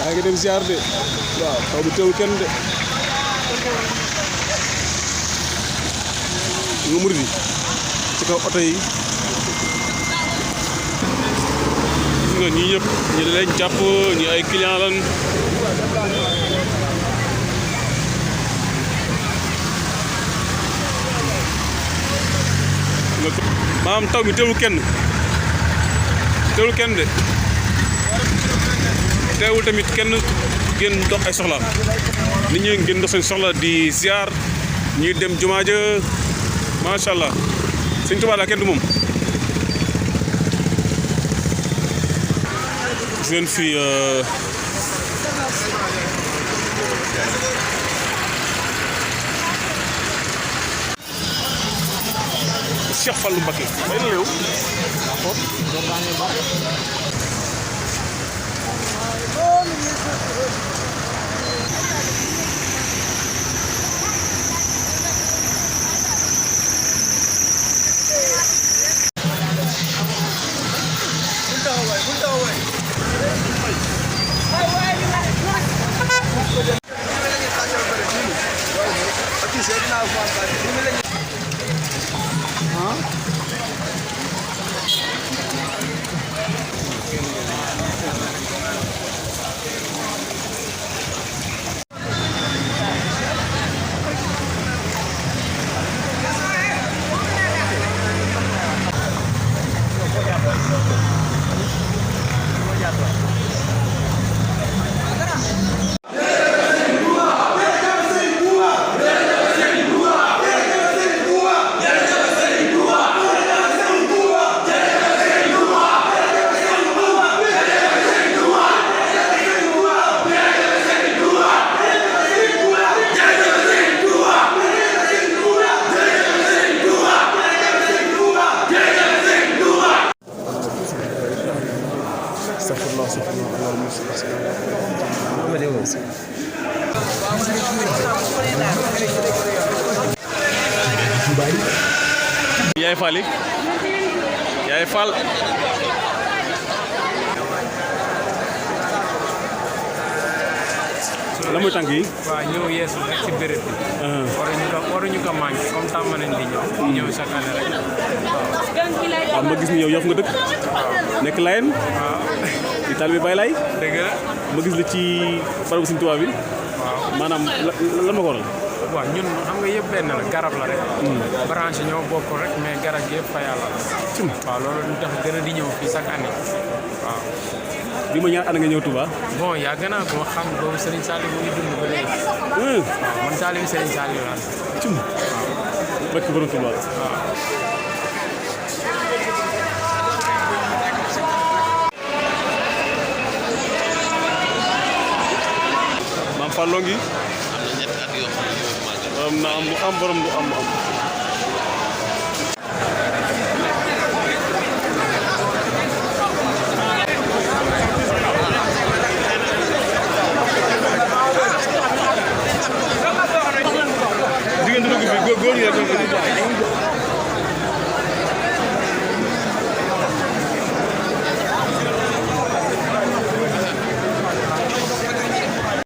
yaa ngi dem ziar de waaw taw bi teewul kenn de nga murid yi ci kaw oto yi gis nga ñii ñëpp ñi leen jàpp ñi ay client lan maanaam taw bi teewul kenn de teewul tamit kenn génn dox ay soxlaam nit ñi ngeen dox seen soxla di ziar ñuy dem jumaa ja macha allah Sëñ Tuubaa la kenn du moom. gis ngeen fii Cheikh Fallou Mbacké bay na léew yaay Fall yaay Fall la muy tànk yi waaw ñëw yeesu rek ci béréb bi waruñu ko manqué comme tàmm nañ di ñëw chaque année rek waaw ma gis ni yow Yoff nga dëkk nekk Layeen waaw di taalibe Baay Laay dëgg la ma gis la ci barabu Sëñ Tuubaa bi waaw maanaam lan ma ko waral waaw ñun xam nga yëpp benn la garab la rek branche ñoo bokk rek mais garab gi yëpp fa yàlla la waaw loolu ñu tax gën a di ñëw fii chaque année waaw bi ma ñaar ana nga ñëw Touba bon yaa gën a ko xam boobu Serigne Saliou mu ngi dund ba léegi waaw man Saliou Serigne Saliou laa waaw barke borom Touba waaw Maam Fallo ngi am na ñetti at yoo xam ne ñoo màggal am na am borom du am